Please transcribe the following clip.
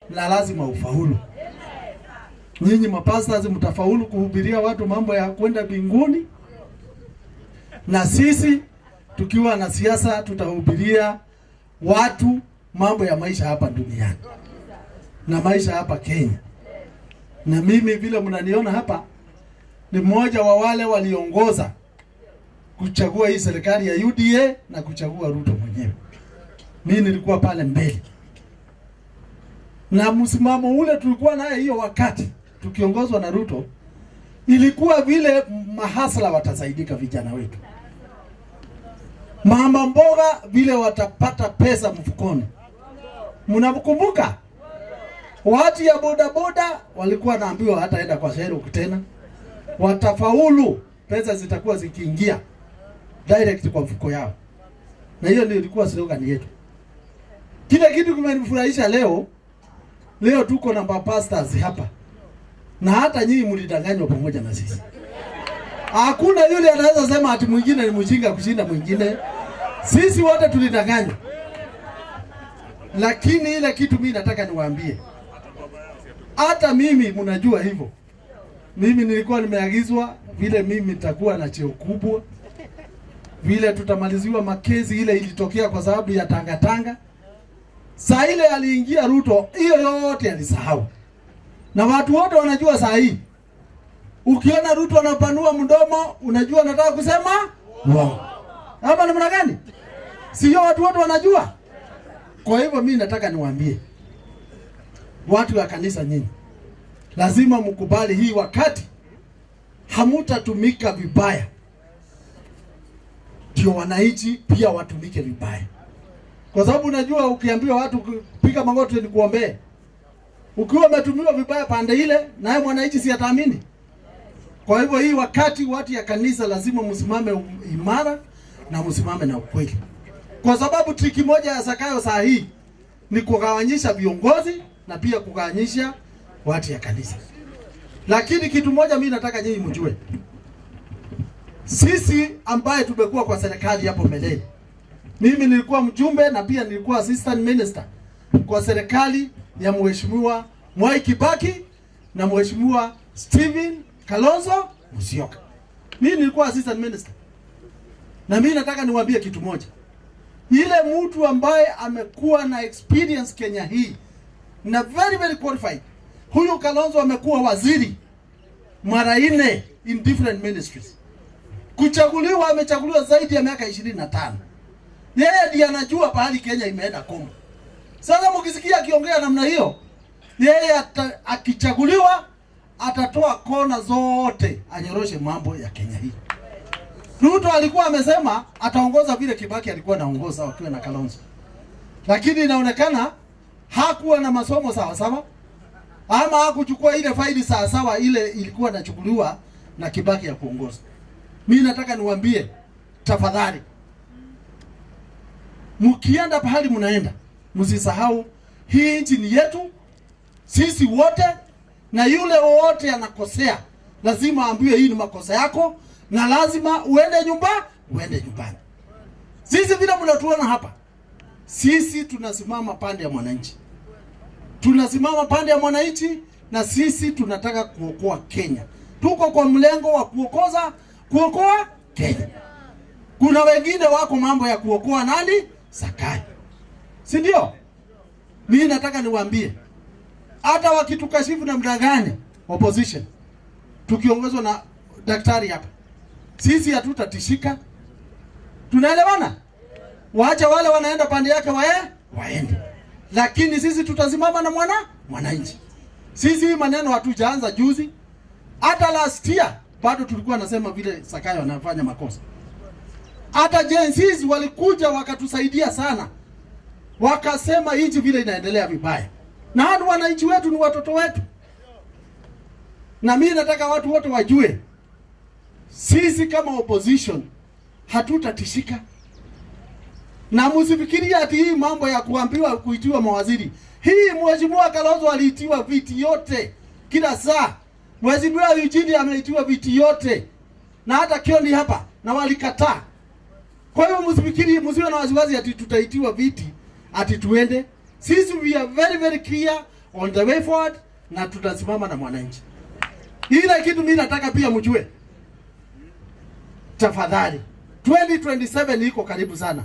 na lazima ufaulu. Nyinyi mapastors mtafaulu kuhubiria watu mambo ya kwenda mbinguni, na sisi tukiwa na siasa tutahubiria watu mambo ya maisha hapa duniani na maisha hapa Kenya. Na mimi vile mnaniona hapa ni mmoja wa wale waliongoza kuchagua hii serikali ya UDA na kuchagua Ruto mwenyewe. Mimi nilikuwa pale mbele. Na msimamo ule tulikuwa naye hiyo wakati tukiongozwa na Ruto, ilikuwa vile mahasla watasaidika vijana wetu. Mama mboga vile watapata pesa mfukoni. Mnakumbuka? Watu ya boda boda walikuwa naambiwa hataenda kwa shero tena. Watafaulu, pesa zitakuwa zikiingia direct kwa mfuko yao. Na hiyo ndio ilikuwa slogan yetu. Kile kitu kimenifurahisha leo, leo tuko na pastors hapa. Na hata nyinyi mlidanganywa pamoja na sisi. Hakuna yule anaweza sema ati mwingine ni mjinga kushinda mwingine. Sisi wote tulidanganywa. Lakini ile kitu mimi nataka niwaambie, hata mimi mnajua hivyo. Mimi nilikuwa nimeagizwa vile mimi nitakuwa na cheo kubwa, vile tutamaliziwa makezi ile ilitokea kwa sababu ya Tanga Tanga. Saa ile aliingia Ruto, hiyo yote alisahau. Na watu wote wanajua saa hii. Ukiona Ruto anapanua mdomo, unajua anataka kusema wow. Hapa namna gani? Sio watu wote wanajua. Kwa hivyo mimi nataka niwaambie watu wa kanisa, nyinyi lazima mkubali hii wakati hamutatumika vibaya, ndio wananchi pia watumike vibaya. Kwa sababu unajua ukiambiwa watu piga magoti ni kuombee, ukiwa umetumiwa vibaya pande ile, naye mwananchi si ataamini. Kwa hivyo hii wakati watu ya kanisa lazima msimame imara na msimame na ukweli. Kwa sababu triki moja ya Zakayo saa hii ni kugawanyisha viongozi na pia kugawanyisha watu ya kanisa. Lakini kitu moja mimi nataka nyinyi mjue, sisi ambaye tumekuwa kwa serikali hapo mbeleni, mimi nilikuwa mjumbe na pia nilikuwa assistant minister kwa serikali ya Mheshimiwa Mwai Kibaki na Mheshimiwa Stephen Kalonzo Musyoka. Mimi nilikuwa assistant minister. Na mimi nataka niwaambie kitu moja. Ile mtu ambaye amekuwa na experience Kenya hii na very very qualified, huyu Kalonzo amekuwa waziri mara 4 in different ministries. Kuchaguliwa, amechaguliwa zaidi ya miaka 25. Yeye ndiye anajua pahali Kenya imeenda kombo. Sasa mkisikia akiongea namna hiyo, yeye akichaguliwa atatoa kona zote anyoroshe mambo ya Kenya hii. Ruto alikuwa amesema ataongoza vile Kibaki alikuwa anaongoza wakiwa na Kalonzo. Lakini inaonekana hakuwa na masomo sawa sawa, ama hakuchukua ile faili sawa sawa ile ilikuwa inachukuliwa na Kibaki ya kuongoza. Mimi nataka niwaambie, tafadhali, mkienda pahali mnaenda, msisahau hii nchi ni yetu sisi wote, na yule wote anakosea lazima aambiwe hii ni makosa yako na lazima uende uende nyumbani. Sisi vile mnatuona hapa, sisi tunasimama pande ya mwananchi. Tunasimama pande ya mwananchi na sisi tunataka kuokoa Kenya. Tuko kwa mlengo wa kuokoa Kenya. Kuna wengine wako mambo ya kuokoa nani? Zakayo. Si ndio? Mimi nataka niwaambie, hata wakitukashifu namna gani opposition, tukiongozwa na daktari hapa, sisi hatutatishika. Tunaelewana? Waacha wale wanaenda pande yake waende. Lakini sisi tutasimama na mwananchi. Sisi maneno hatujaanza juzi. Hata last year bado tulikuwa nasema vile Zakayo anafanya makosa. Hata Gen Zs walikuja wakatusaidia sana. Wakasema nchi vile inaendelea vibaya. Na hao wananchi wetu ni watoto wetu. Na mimi nataka watu wote wajue, sisi kama opposition hatutatishika. Na msifikirie ati hii mambo ya kuambiwa kuitiwa mawaziri. Hii Mheshimiwa Kalonzo aliitiwa viti yote kila saa. Mheshimiwa Eugene ameitiwa viti yote. Na hata Kioni hapa na walikataa. Kwa hiyo msifikiri, msiwe na wasiwasi ati tutaitiwa viti ati tuende. Sisi we are very very clear on the way forward, na tutasimama na mwananchi. Ile kitu mimi nataka pia mjue, tafadhali, 2027 iko karibu sana.